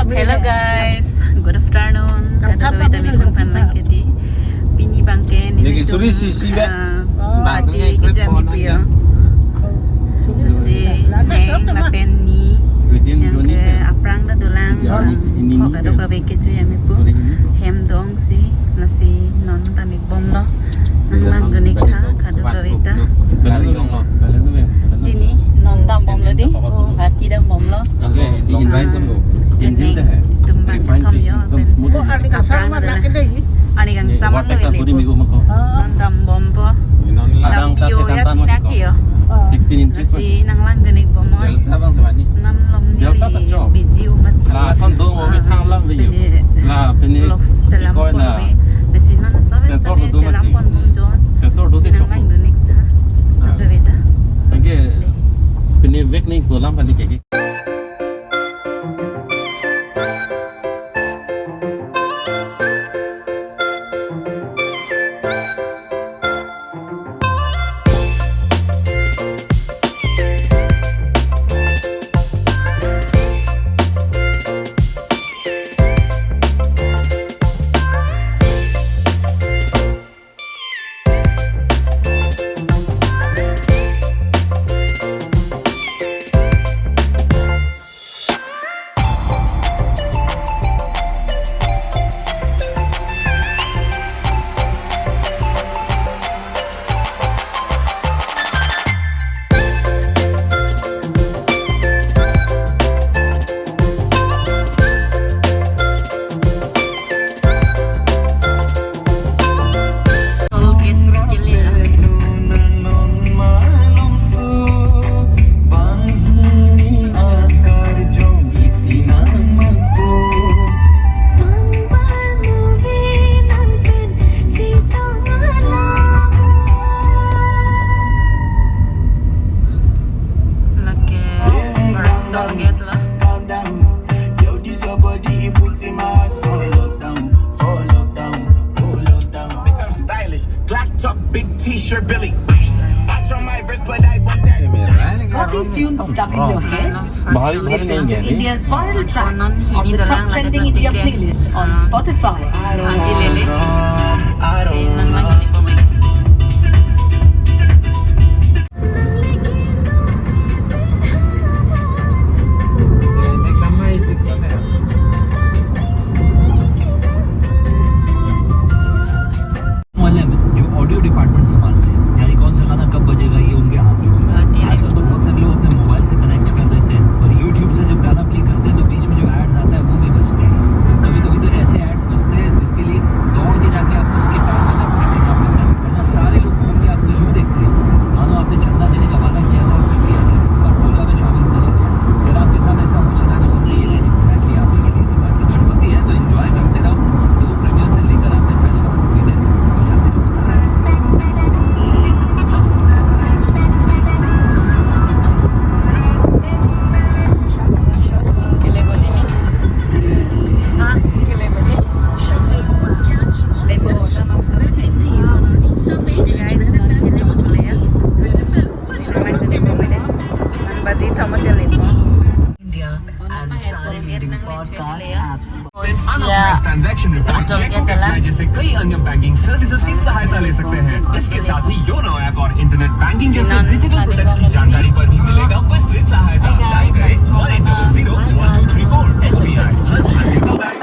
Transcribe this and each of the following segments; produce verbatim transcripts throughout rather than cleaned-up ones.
Hello guys, good afternoon. Kadokave ta mikun pan lang kedi. Pini abangke nelitum, suri sisi be. Ah, bang party ke jam ipi ya. Si heng lapen ni. Yang ke aphrang ta dolang. Ho kadokave ke jam ipo. Hem dong si, lasi non ta mikbomlo. Nanglang dunik tha kadokave ta. Pini non dambomlo di. Party dambomlo. Itum bang thom yo pen. Aphrang ta dolang. Ani kangsam lo ili po. Non dambompo. Dam bio ya tina kio. Lasi nanglang dunik bomlo. Non lom neli busy umat si. Pini vlog selam bomlo. Lasi non save save selam pon bomjon. Si nanglang dunik tha. Kadokave ta. Pini vek ni kolam kali keki. Lake first door gate lo. Calm down. Yo, this your body, it puts in my heart for lockdown, for lockdown, for lockdown. Bitch, I'm stylish. Glock top, big t-shirt, Billy. Watch on my wrist, but I want that. Got these tunes stuck in your head? Listen to India's viral tracks on the top trending India playlist on Spotify. Aunty Lele. Si nanglang dunik bomlo. मोहल्ले में जो audio department संभालते हैं, यानी कौन सा गाना कब बजेगा, ये उनके हाथ में होता है। आजकल तो बहुत सारे लोग अपने मोबाइल से कनेक्ट कर देते हैं और YouTube से जब गाना प्ले करते हैं तो बीच में जो एड्स आता है वो भी बजते हैं। कभी कभी तो ऐसे एड्स बजते हैं जिसके लिए दौड़ के जाके आपको स्किप करना पड़ता है, वरना सारे लोग घूम के आपको यूं देखते हैं मानो आपने चंदा देने का वादा किया था और कर दिया है। पर पूजा में शामिल होना चाहिए। अगर आपके साथ ऐसा हो चला तो समझिए ये एग्जैक्टली आपके लिए नहीं। बाकी गणपति है तो एंजॉय करते रहो। दो प्रीमियर से लेकर आपने पहले वाला थोड़ी देर हो जाते हैं। India and सारे leading podcast apps। Unlocks transaction report, check हो गया, जैसे कई अन्य बैंकिंग सर्विसेज की सहायता ले सकते हैं। इसके साथ ही योनो ऐप और इंटरनेट बैंकिंग जैसे डिजिटल प्रोडक्ट्स की जानकारी पर भी मिलेगा विस्तृत सहायता। डायल करें one eight double zero one two three four। SBI, हर भारतीय का बैंक।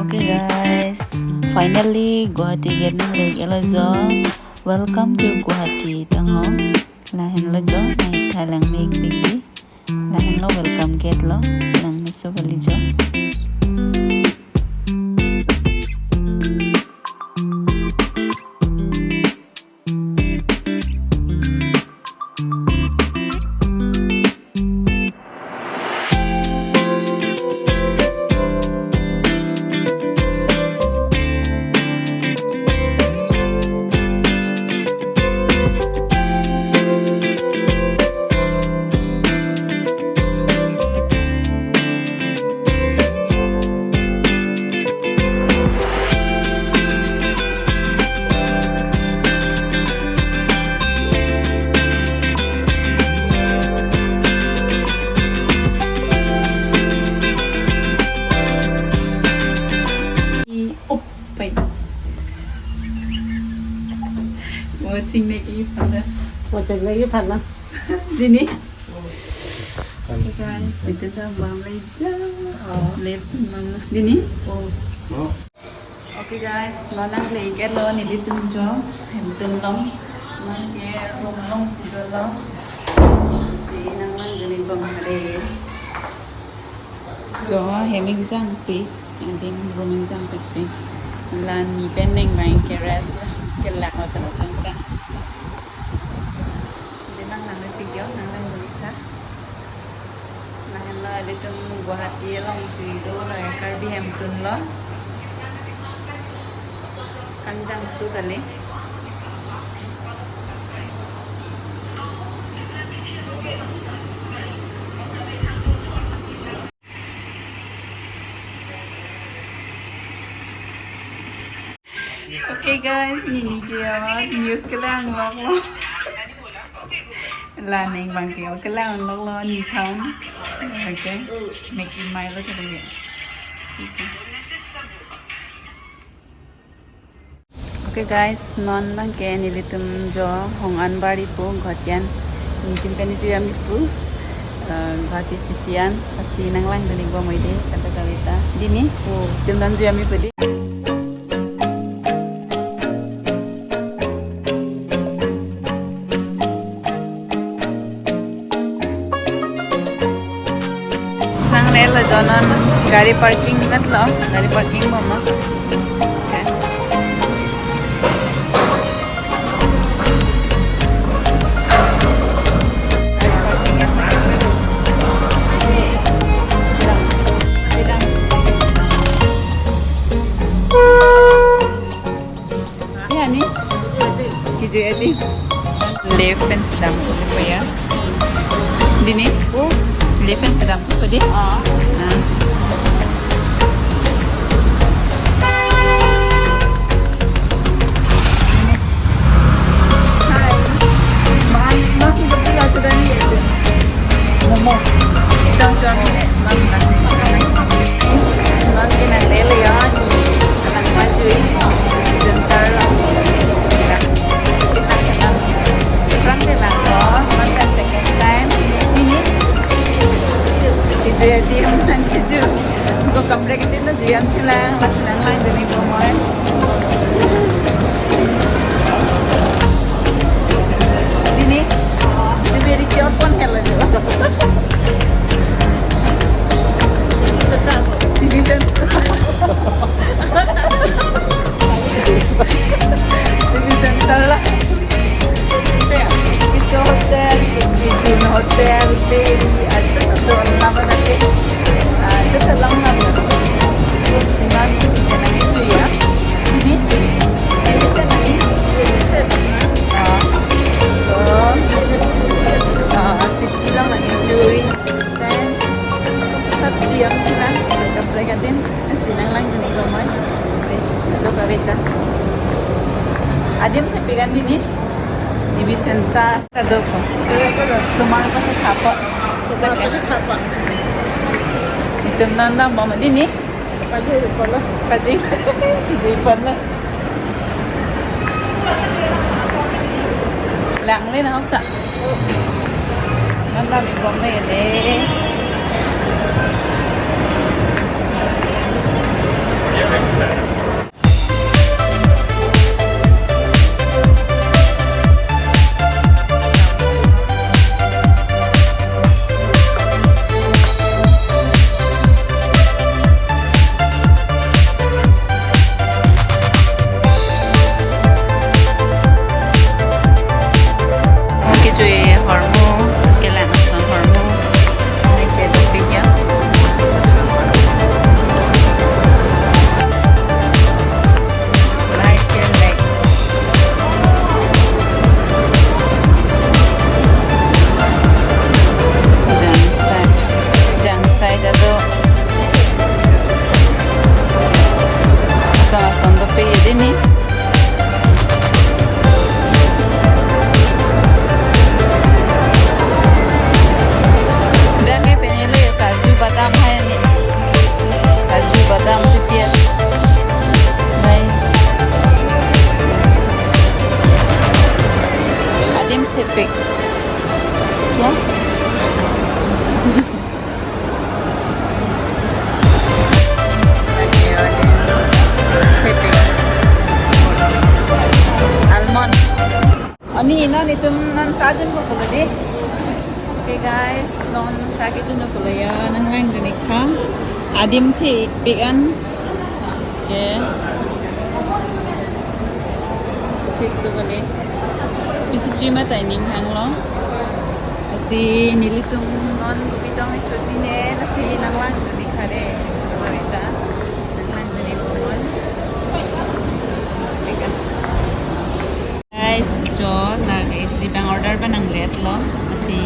Okay guys, finally Guwahati gate nang lek-et lo jo. Welcome to Guwahati tang ho. Lahenlo jo, nai thalang mek pik di. Lahenlo welcome gate lo, nang meso kali jo. Mo cek lagi phan na. Dini. Guys, dito sa bang leja. Oh. Left bang. Dini. Oh. Okay guys, non nangle-iklo nelitum jo, hemtun along. Nang ke room alongsi dolo. Si nanglangdun-ik bom hade. Jo hem ingjangpi, adim room ingjangpipe. La ne pen neng bang ke rest, kelak lo talo tangka. Dei nang nang video, nanglangdun-iktha. Lahenlo ilitum Guwahati alongsi dolo, Karbi hemtun lo. Kangjangso kali. Okay guys, nini ke ya, news kelang lok lo. La neng bang ke kelang lok lo, ne phan. Okay, making my lo kali. Okay. Okay guys, non bang ke nelitum jo Honganbari pu Guwahati an. Nelitum pen juyam pu, eh, Guwahati city an, lasi nanglangdun-ik bom hade, kata kavita. Dini, oh, tim dan juyam pu dei. Nanglelo jo non gari parking nat lo, gari parking bom lo. Okay. Ya ni. Kejui adi. Left pen sedam ko ya. Dini. Left pen sedam ko dei. Ah. Nah. Hi. Momo. Dong juam ne, non nasi. Nang ke nanglelo ya, nang maju. Sebentar lah. Kita kenal. Orang kenal ko, makan second time. Ini. Kejui adi nang kejui. Ko kaprek adi na juyam chelang, lasi nanglangdun-ik bom hoi. Dini, dini very cute pon helo jo. Division. Division salah. Itu hotel, itu hotel, di, ah, cek tu nama nanti. Ah, cek tu lang nama. Siman, ya, nanti tu ya. Ini, ini kan nanti. Ah, so, ah, city lang nanti cuy. Then, satu jam silang, mereka din, lasi nanglangdun-ik bom hoi. Oke, itu kavita. Adim tapi kan dini, di Vicenta, tado ko. Semua apa sih apa? Semua apa sih apa? Itum nandam bom dini. Pajui pon lo. Pajui. Pajui pon lo. Langle nahok ta. Nandam-ik bomle dei. Kejui ahormu, kelang ason ahormu. Neke dopik ya. Ni non itum non sa jun ko pulo dei. Okay guys, non sa kedun ko pulo ya, nanglangdun ik tha. Adim thepik an. Okay. Thik so kali. Pisi chima ta ining hanglo. Lasi nelitum non kopi tong ichoji ne, lasi nanglangdun ik tha dei. Marita. Nanglangdun ik tha non. Guys, jo lake isi abang order pa nangletlo. Lasi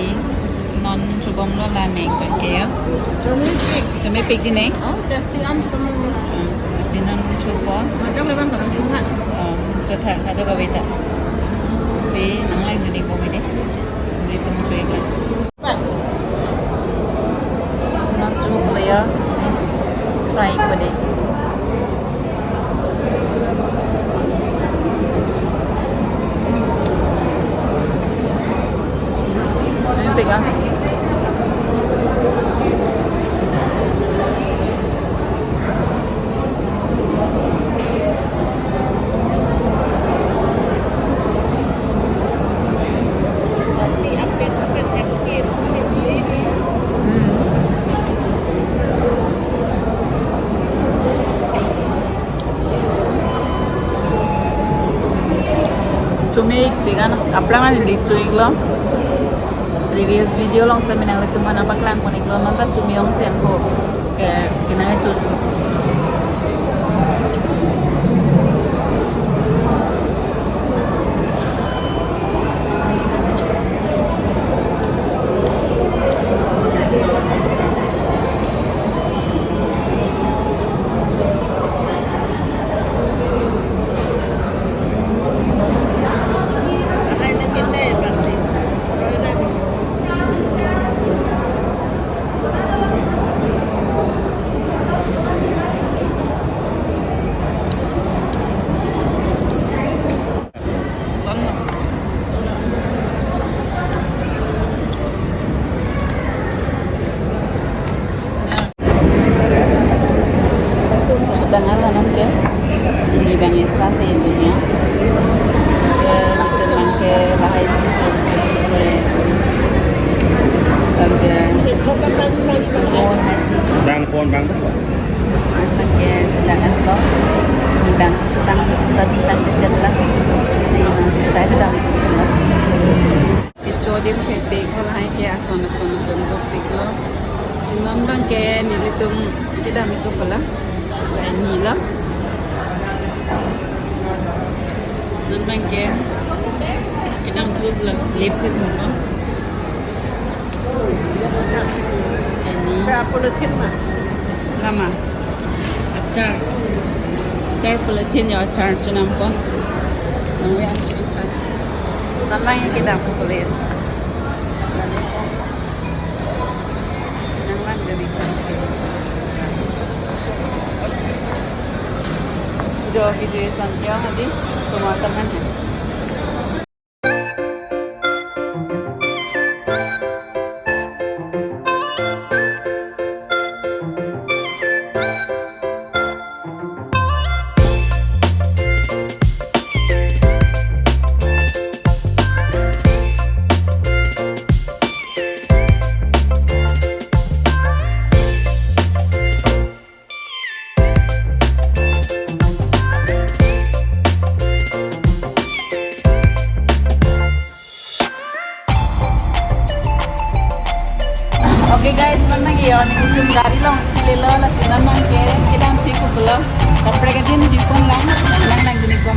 non chobomlo la neng abang ke ya. Chomepik. Chomepik dei neng. Oh, tasty am sama. Hmm, lasi non chopo. Macam le abang kurang cuma. Oh, chotha kado kave ta. Lasi nanglangdun ik bom dei. Nelitum cho ik lang. Non chobomlo ya, lasi try ik po dei. Ini pegang. Chomepik pegang, aplang an neli cho iklo. Previous video along seta mi nanglitum aphan nangpaklang pon iklo, non ta chome ong cheng ko. Ke, kenang cho cho. Chotang arlo non ke. Pini abang esa se dunia. Ke itum abang ke lahai si chun chun kore. Abang ke. Oh, hai si chun. Bang pon bang. Abang ke chotang arlo. Pini abang chotang, chotang, chotang kecil lah. Si abang chotang itu dah. Kecho adim thepik, halahai ke ason ason ason dopiklo. Si non abang ke nelitum kedam ik po la. Laini lo. Non abang ke kedam thulo, lip si thulo. Laini. Polythene ma? Lama. Achar. Achar polythene ya achar chonam pon. Nangve an cho ik tha. Non abang ke kedam ko pole. Nanglangdun ik tha. Jo video santia hadi semua teman ya. Okay guys, non abang ke yo, nelitum gari along chelelo, lasi non abang ke kedam si kukulo. Kaprek adim jipon lang, lang lang gini pon.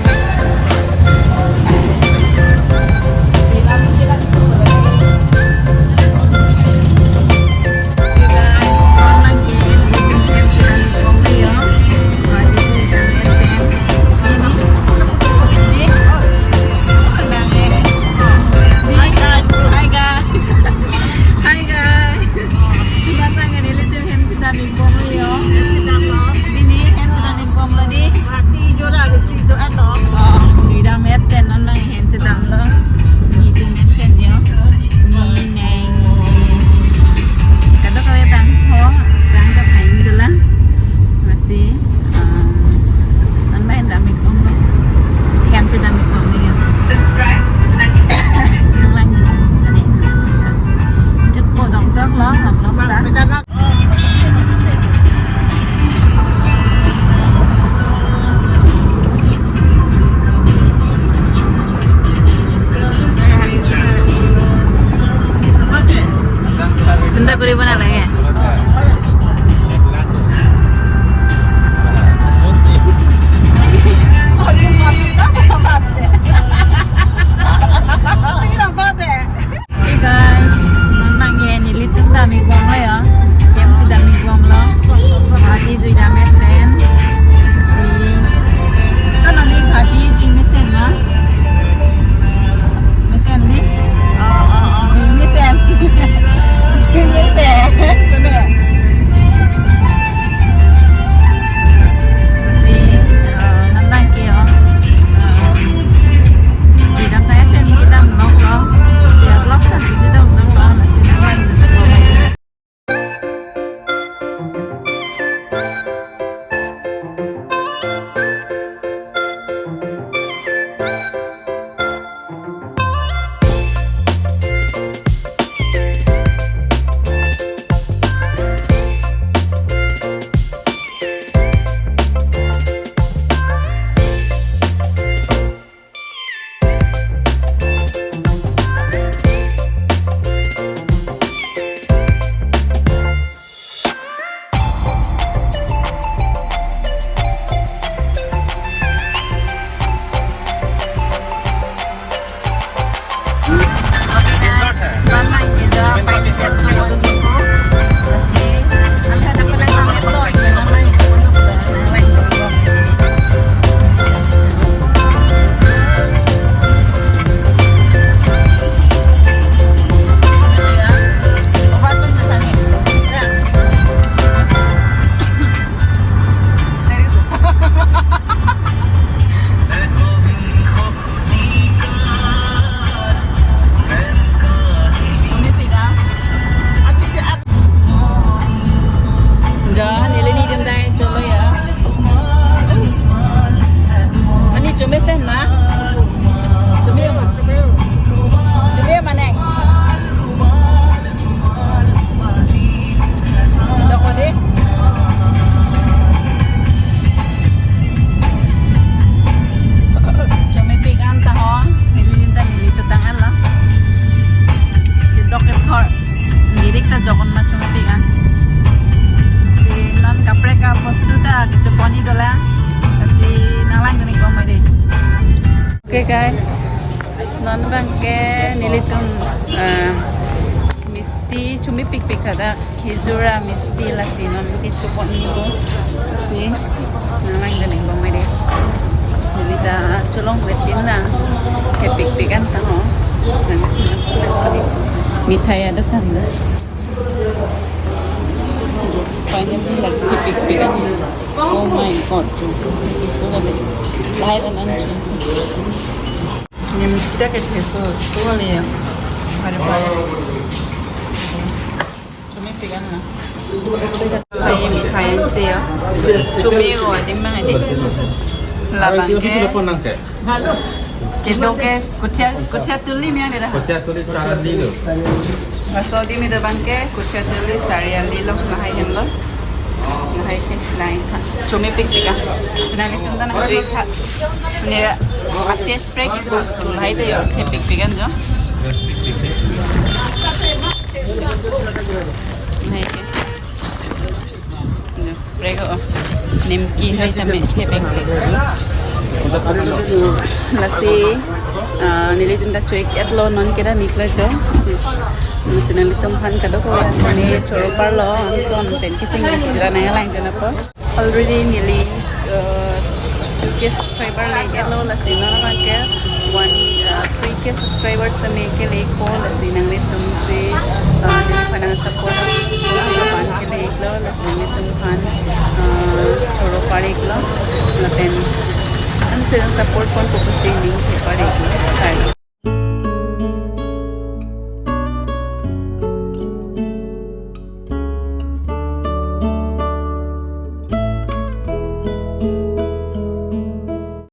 Hi guys. Hi guys. Chuma tang nelitum hem chedam ik bomlo. Pini hem chedam ik bomlo dei. Mati jora lu si do ano. Oh. Bana lage. Hey guys, non abangke nelitum dam-ik bomlo ya. Kem si dam-ik bomlo. Guwahati jui dam-et pen. Si. So non ne Guwahati jui mesen na? Mesen ne? Jui mesen. Jui mesen. Si, eh, non abangke, oh. Eh, jui dam ta pen kedam noklo. Si, vlog ta jui dam noklo. Si, non abang. Ja, neli nitum dai cholo ya. Ani chome sen na? Chome ya ma? Chome ya ma neng? Doko de. Chomepik an ta ho. Neli nitum ta neli chotang an lo. Kedok kethor. Direct ta jokon ma chomepik an. Si non kaprek abostu ta kecho pon-i dolang. Si nanglang dun-ik bom dei. Okay guys, non abangke nelitum, ah, misti chomepikpik hadak, khejur a-misti lasi non kecho pon-ikpo. Si nanglang dun-ik bom dei. Neli ta cholong vetin na, kepikpik an ta ho. Mithai adokan na. Pineapple lake kepikpik an. Oh my God, this is so healthy. Lahai la nangji. Nimkita ke theso, so le. Pare pare. Chomepik an na. Hai, mithai an si ya. Chome ko adim mang adi. Labang ke. Kedok ke kothia, kothia tuli mi ada. Kothia tuli char ali lo. Laso adim do abangke kothia tuli sari ali lo, lahai henlo. Lahai ke, lahai tha. Chomepikpik an. Sina ni tunda na koi tha. Ni ra, asi spray ki ko, lahai te yo, kepikpik an jo. Lahai ke. Prego, oh. Nimki hai tame, kepikpik. Lasi, ah, nelitum ta cho-ik-et lo, non kedam-ik lo jo. Lasi nanglitum aphan kadokave ne choro parlo, anton pen kecheng kira nanglang dun apot. Already neli, ah, two K subscriber le-ik-et lo, lasi non abangke one, ah, three K subscribers tame kele-ikpo, lasi nanglitum si, ah, neliphan nang support, one K le-ik lo, lasi nanglitum aphan, ah, choro par-ik lo, lapen an si nang support ponpo pusi ning ke par-ik lo. Hai.